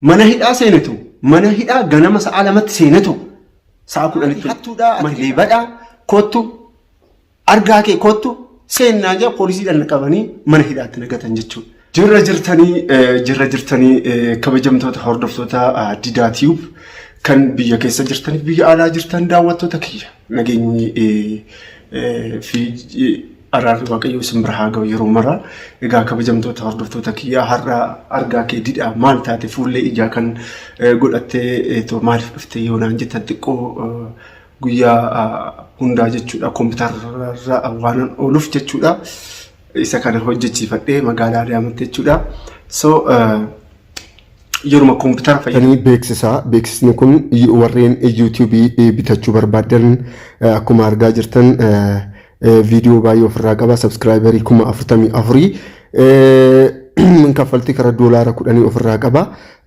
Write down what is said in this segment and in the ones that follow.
Mana hidhaa seenetu mana hidhaa ganama sa'a 2tti seenetu sa'a 10tti hattuudhaa ati leebadhaa kottu argaa kee kottu seennaa jaa poolisiidhaan na qabanii mana hidhaatti na gatan jechuudha. Jirra jirtanii jirra jirtanii kabajamtoota hordoftoota Didaa Tube kan biyya keessa jirtaniif biyya alaa jirtan daawwattoota kiyya nageenyi fi Araarri Waaqayyoo isin bira haa ga'u yeroo mara. Egaa kabajamtoota hordoftoota kiyyaa har'a argaa kee didhaa maal taate fuullee ijaa kan godhattee too maaliif dhufte yoo naan jettan xiqqoo guyyaa hundaa jechuudha kompiitarra waanan ooluuf jechuudha. Isa kana hojjechiifadhee magaalaa Adaamaatti jechuudha. So yeruma kompiitara fayyadamu. Beeksisa beeksisni kun warreen yuutuubii bitachuu barbaadan akkuma argaa jirtan viidiyoo baay'ee ofirraa qaba sabskraayibarii 44,000 kaffaltii karaa doolaara 10 ofirraa qaba.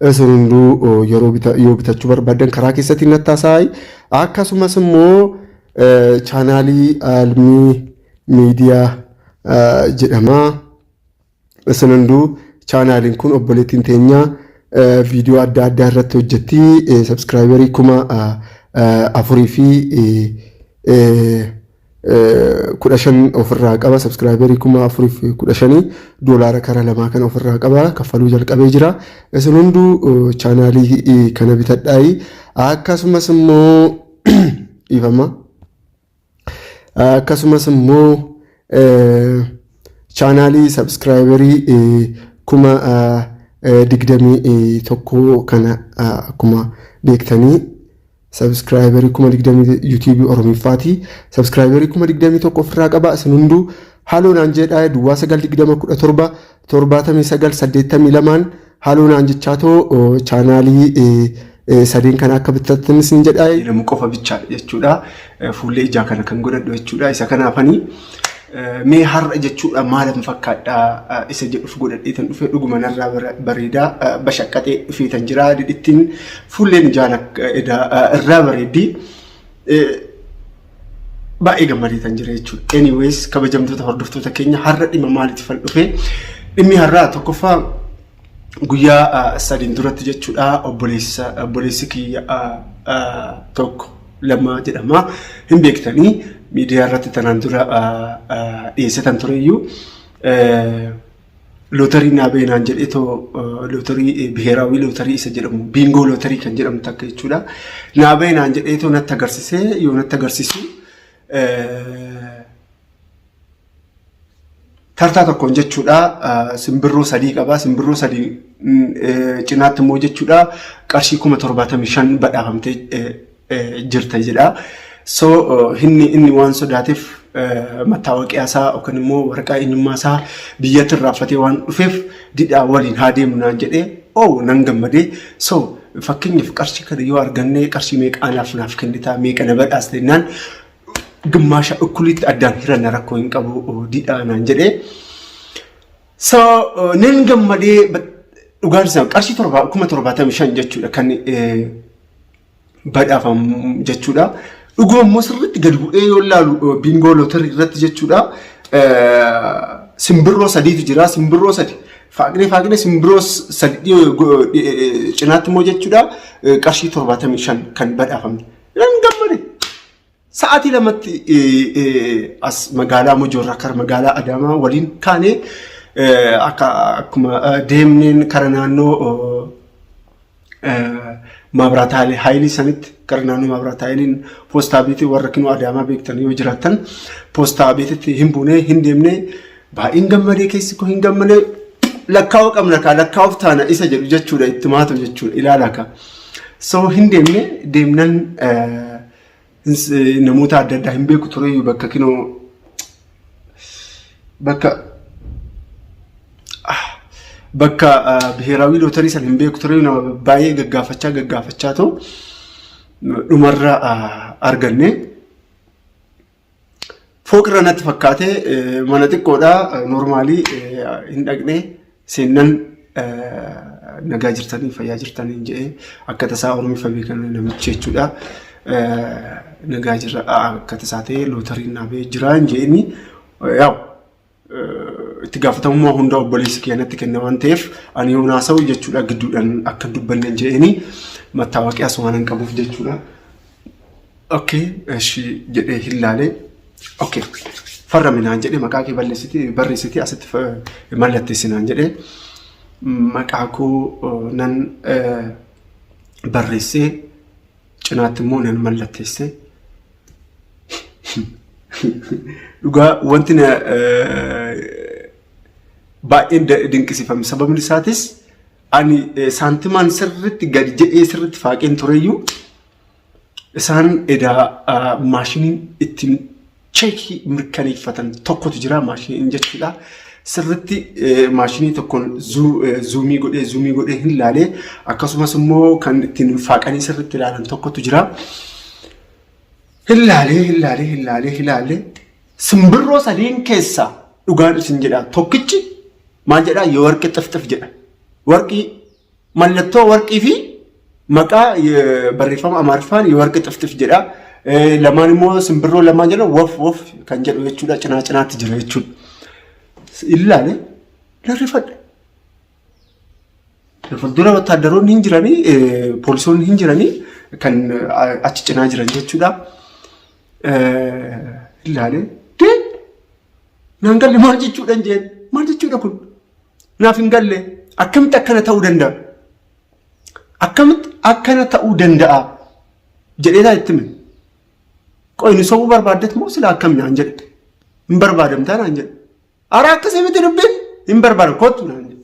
Isin hunduu yeroo yoo bitachuu barbaadan karaa keessatti nattaasaa akkasumas immoo chaanaalii Almii Miidiyaa jedhama. Isin hunduu chaanaaliin kun obboleettiin teenya viidiyoo adda addaa irratti hojjetti. Sabskraayibarii 4,015 ofirraa qaba. Sabskraayibarii 4,015 doolaara kara lamaa kana ofirraa qaba. Kaffaluu jalqabee jira. Isin hunduu chaanaalii kana bitadhaayi. Akkasumas immoo dhiifama. Akkasumas immoo chaanaalii sabskraayibarii 21,000 kana akkuma beektanii sabskraayibarii 20,000 yuutuubii Oromiffaati. Sabskraayibarii 21,000 ofirraa qaba. Isin hunduu haaloo naan jedhaa duwwaa 9 20 17 79 82 haaloo naan jechaatoo chaanaalii sadeen kana akka bittattan isin jedhaa. Jedhamu qofa bichaadha jechuudha. Fuullee ijaa kana kan godhadhu jechuudha. Isa kanaafanii mee har'a jechuudha maalan fakkaadha isa jedhuuf godhadheetan dhufe dhuguma narraa bareedaa bashaqqaxee dhufeetan jira. Didhittiin fuulleen ijaan irraa bareeddi. Baay'ee gammadeetan jira jechuudha. Anyways kabajamtoota hordoftoota keenya har'a dhimma maaliitiif dhufe? Dhimmi har'aa tokkoffaa guyyaa sadiin duratti jechuudha obboleessa obboleessi kiyya tokko lama jedhama hin beektanii miidiyaa irratti tanaan dura dhiyeessatan tureyyuu lootarii naa ba'e naan jedhee too lootarii biheeraawii lootarii isa jedhamu biingoo lootarii kan jedhamu takka jechuudha naa ba'e naan jedhee too natti agarsiisee yoo natti agarsiisu Tartaa tokkoon jechuudha simbirroo sadii qaba. Simbirroo sadii cinaatti immoo jechuudha qarshii 75,000 badhaafamtee jirta jedha. So inni inni waan sodaateef mattaawaqiyaa isaa yookaan immoo waraqaa eenyummaa isaa biyyatti irraanfatee waan dhufeef didhaa waliin haa deemnu naan jedhee oh nan gammadee so fakkeenyaaf qarshii kana yoo arganne qarshii meeqa anaaf naaf kennitaa meeqa na badhaasta jennaan gimmaasha ukkuliitti addaan hiranna rakkoo hin qabu didhaa naan jedhee. So nan gammadee dhugaan isaa qarshii 75,000 jechuudha kan badhaafamu jechuudha. Dhuguma immoo sirriitti gadi bu'ee yoo ilaalu biingoo lootarii irratti jechuudha. Simbirroo sadiitu jira. Simbirroo sadi. Faaqnee faaqnee simbirroo sadi cinaatti immoo jechuudha qarshii 75 kan badhaafamne. Nan gammade. Sa'aatii 2tti as magaalaa Mojoorraa kara magaalaa Adaamaa waliin kaanee akka akkuma deemneen kara naannoo maabiraataalee haayilii sanitti kara naannoo maabiraata haayiliin poostaa beetii warra kinoo Adaamaa beektan yoo jiraattan poostaa beetitti hin buunee hin deemnee baay'een gammadee keessi koo hin gammadee lakkaa'uu qabna kaa lakkaa'uuf taana isa jedhu jechuudha itti maatu jechuudha ilaalaa kaa. So hin deemne deemnan namoota adda addaa hin beeku tureyyuu bakka kinoo bakka bakka biheeraawii lootarii sana hin beeku tureyyuu nama baay'ee gaggaafachaa gaggaafachaa ta'u dhumarra arganne. Fooqirra natti fakkaate mana xiqqoodha noormaalii hin dhaqne seennan nagaa jirtanii fayyaa jirtanii jedhee akka tasaa Oromiffa beekan namichi jechuudha. Nagaa jirra akka tasaa ta'e lootariin naa ba'ee jira hin jedhini yaa'u. Itti gaafatamummaa hundaa obboleessi kiyya natti kenna waan ta'eef ani yoon haasa'u jechuudha gidduudhaan akka hin dubbanne jedheeni mattaawaqiyaas waan hin qabuuf jechuudha. Okay, eshi jedhee hin laalee. Okay, farrami naan jedhee maqaa kee balleessiti barreessiti asitti mallatteessi naan jedhee maqaa koo nan barreessee cinaatti immoo nan mallatteesse. Dhugaa wanti na baay'een dinqisiifame sababni isaatis ani saantimaan sirriitti gadi jedhee sirriitti faaqeen tureyyuu isaan edaa maashiniin ittiin cheekii mirkaneeffatan tokkotu jira maashiniin jechuudha. Sirritti maashinii tokkoon zuumii godhee zuumii godhee hin laalee akkasumas immoo kan ittiin faaqanii sirritti ilaalan tokkotu jira. Hin laalee hin laalee hin laalee hin laalee simbirroo sadeen keessaa dhugaan isin jedha tokkichi maal jedhaa yoo warqii xifxif jedha. Warqii Mallattoo warqii fi maqaa barreeffama Amaariffaan warqi xifxif jedha. Lamaan immoo simbirroo lamaan jedha wof wof kan jedhu jechuudha cinaa cinaatti jira jechuudha. Ilaale narrifadhe. Fuuldura wattaaddaroonni hin jiranii poolisoonni hin jiranii kan achi cinaa jiran jechuudha. Ilaale dee naan galle maal jechuudha hin jeen maal jechuudha kun. Naaf hin galle akkamitti akkana ta'uu danda'a? Akkamitti akkana ta'uu danda'a? Jedhee taa itti hime. Qoy nu sobuu barbaaddet moo sila akkam naan jedhe. Hin barbaadamtaa naan jedhe. Ara akkasii miti dubbiin hin barbaadam kottu naan jedhe.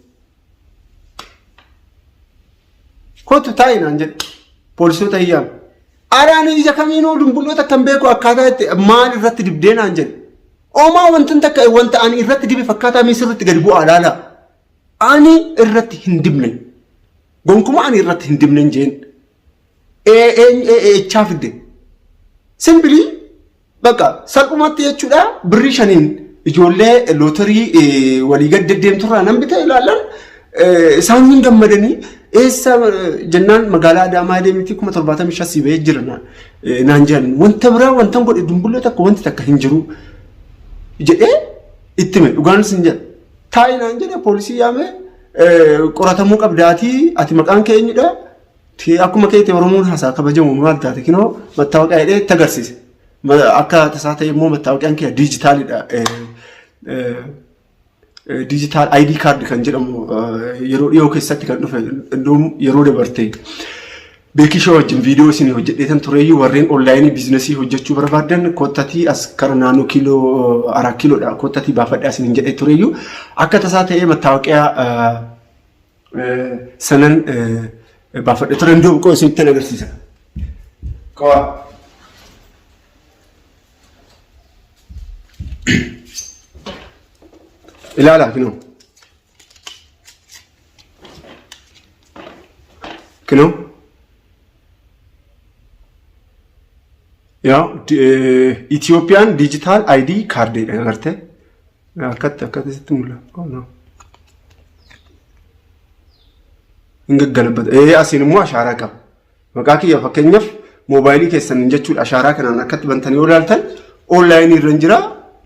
Kottu taa'i naan jedhe. Poolisoota hiyyaam. Ara ani ija kamiinuu dumbulloota kan beeku akkaataa itti maal irratti dibdee naan jedhe. Omaa wantin takka wanta ani irratti dibe fakkaataa mee sirriitti gadi bu'aa ilaalaa. Ani irratti hin dibne. Gonkuma ani irratti hin dibne hin jeen. Eechaa fidde. Simbilii bakka salphumatti jechuudha birrii shaniin ijoollee lootarii walii gad deddeemturraa nan bite ilaalan isaan hin gammadanii eessa jennaan magaalaa Adaamaa deemiti 75,000 sii bahee jira naan jedhan wanta biraa wantan godhe dumbulloo takka wanti takka hin jiru jedhee itti hime dhugaan sin jedha. Taa'i naan jedhe poolisii yaame qoratamuu qabdaatii ati maqaan kee eenyudha akkuma keetti Oromoon haasaa kabajamu maal taate kinoo mattaawaqaa jedhee itti agarsiise. Akka tasaa ta'e immoo mattaawaqaan kee diijitaalidha. Diijitaal ID card kan jedhamu yeroo dhiyoo keessatti kan dhufe iddoon yeroo dabarte beekishoo wajjin viidiyoo isin hojjedheetan tureeyyuu warreen onlaayinii biizinasii hojjechuu barbaadan kottatii as kara naannoo kiiloo araa kiiloodha kottatii baafadhaa isin jedhee tureeyyuu akka tasaa ta'ee mattaawaqiyaa sanan baafadhe ture iddoo qoo isinitti agarsiisa. Qawaa. Ilaalaa kinoo. Kinoo. Yaa Itiyoophiyaan diijitaal ID kaardiidha agartee. Akkatti akkatti sitti mul'ata. Oh no. Hin gaggalabbata. Ee asiin immoo ashaaraa qaba. Maqaa kiyya fakkeenyaaf moobaayilii keessan jechuudha ashaaraa kanaan akkatti bantanii yoo ilaaltan onlaayinii irra hin jira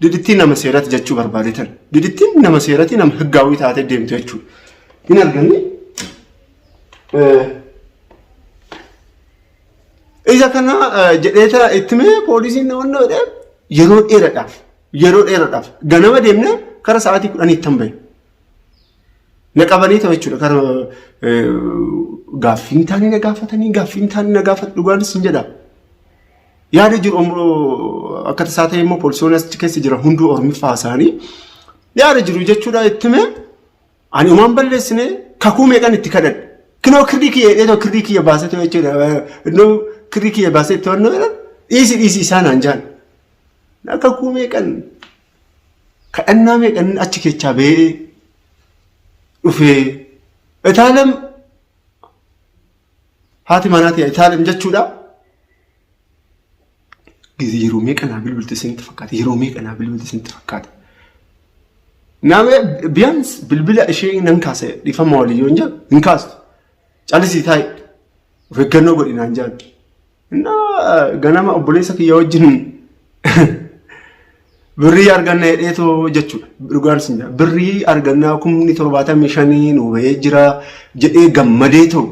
didittiin nama seerati jechuu barbaadetan. Didittiin nama seerati nama higgaawwii taatee deemtu jechuudha. Hin arganne. Isa kana jedheeta itti mee poolisiin naannoo jedhee yeroo dheeraadhaaf yeroo dheeraadhaaf ganama deemnee kara sa'aatii kudhaniitti tan bahe. Na qabanii ta'u jechuudha. Kara gaaffiin taane na gaafatanii gaaffiin taane na gaafatu dhugaanis hin jedha. Yaada jiru akka tasaa ta'e immoo poolisoonni achi keessa jira hunduu ormiffaa isaanii yaada jiru jechuudha itti hime ani umaan balleessine kakuu meeqan itti kadhadhe. Kinoo kirrii kiyya jedhee too kirrii kiyya baasee ta'u jechuudha. Innoo kirrii kiyya baasee itti wannoo jedhan dhiisi dhiisi isaan aan jaan. Kakuu meeqan kadhannaa meeqan achi keechaa ba'ee dhufee Itaalem haati manaa tiya Itaalem jechuudha. Gizi yeroo meeqa naa bilbilte isinitti fakkaate yeroo meeqa naa bilbilte isinitti fakkaate. Nama biyaans bilbila ishee nan kaase dhiifama walii yoo hin jedhu hin kaastu. Calisii taa'i of eeggannoo godhi naan jedhan. Innaa ganama obboleessa kiyya wajjin Birrii arganna jedheetoo jechuudha. Dhugaan isin jedha. Birrii argannaa 75,000 nuu bahee jira jedhee gammadeetoo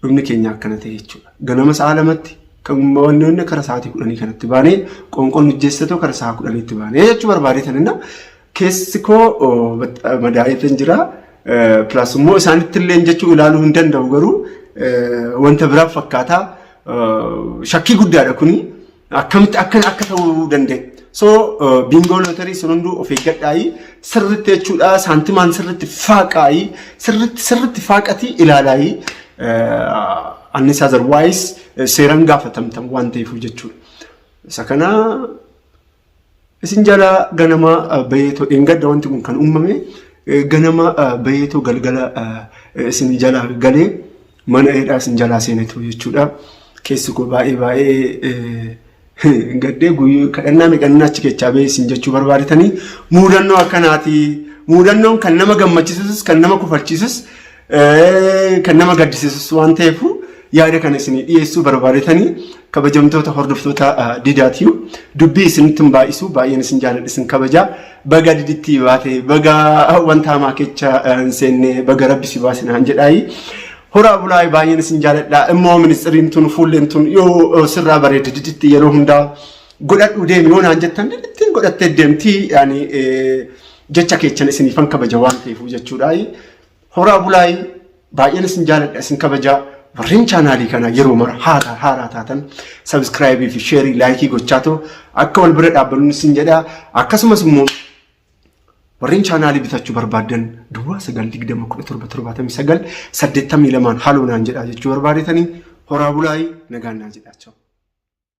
dhumni keenya akkana ta'e jechuudha. Ganama sa'a 2tti kan wanni kara sa'aatii 10 kanatti baanee qoonqoon hojjeessatoo kara sa'a 10tti baanee jechuu barbaadeetan inna keessi koo madaa'eetan jira. Plus immoo isaanitti illee jechuu ilaaluu hin danda'u garuu wanta biraaf fakkaataa shakkii guddaadha kuni. Akkamitti akkana akka ta'uu danda'e. So biingoo lootarii sun hunduu of eeggadhaayi sirritti jechuudha saantimaan sirritti faaqaayi sirritti sirritti faaqatii ilaalaayi unless otherwise seeran gaafatamtan waan ta'eef jechuudha. Isa kana isin jala ganama bayeetoo dheengadda wanti kun kan uumame ganama bayeetoo galgala isin jala galee mana hidhaa isin jalaa seenetu jechuudha. Keessi koo baay'ee baay'ee gaddee guyyuu kadhannaa meeqannaa achi keessaa bahee isin jechuu barbaadetanii muudannoo akkanaati. Muudannoon kan nama gammachiisus kan nama kofalchiisus kan nama gaddisiisus waan ta'eef yaada kana isinii dhiyeessuu barbaadetanii kabajamtoota hordoftoota didaatiyu dubbii isinitti hin baay'isu baay'een isin jaaladha isin kabaja baga diditti baate baga wanta hamaa kecha hin seenne baga rabbi si baase naan jedhaayi horaa bulaa baay'een isin jaaladha immoo ministiriin tun fuulleen tun yoo sirraa bareedde diditti yeroo hundaa godhadhu deemi yoo naan jettan didittiin godhattee deemti yaani jecha keechan isiniifan kabaja waan ta'eef jechuudhaayi Horaa bulaayi baay'een isin jaaladha isin kabajaa warreen chaanaalii kana yeroo mara haaraa haaraa taatan sabiskiraayibii fi sheerii laayikii gochaa ta'u akka wal bira dhaabbannu isin jedha akkasumas immoo warreen chaanaalii bitachuu barbaaddan duwwaa 9 20 17 79 82 haaloo naan jedhaa jechuu barbaadetanii horaa bulaayi nagaan naa jedhaa.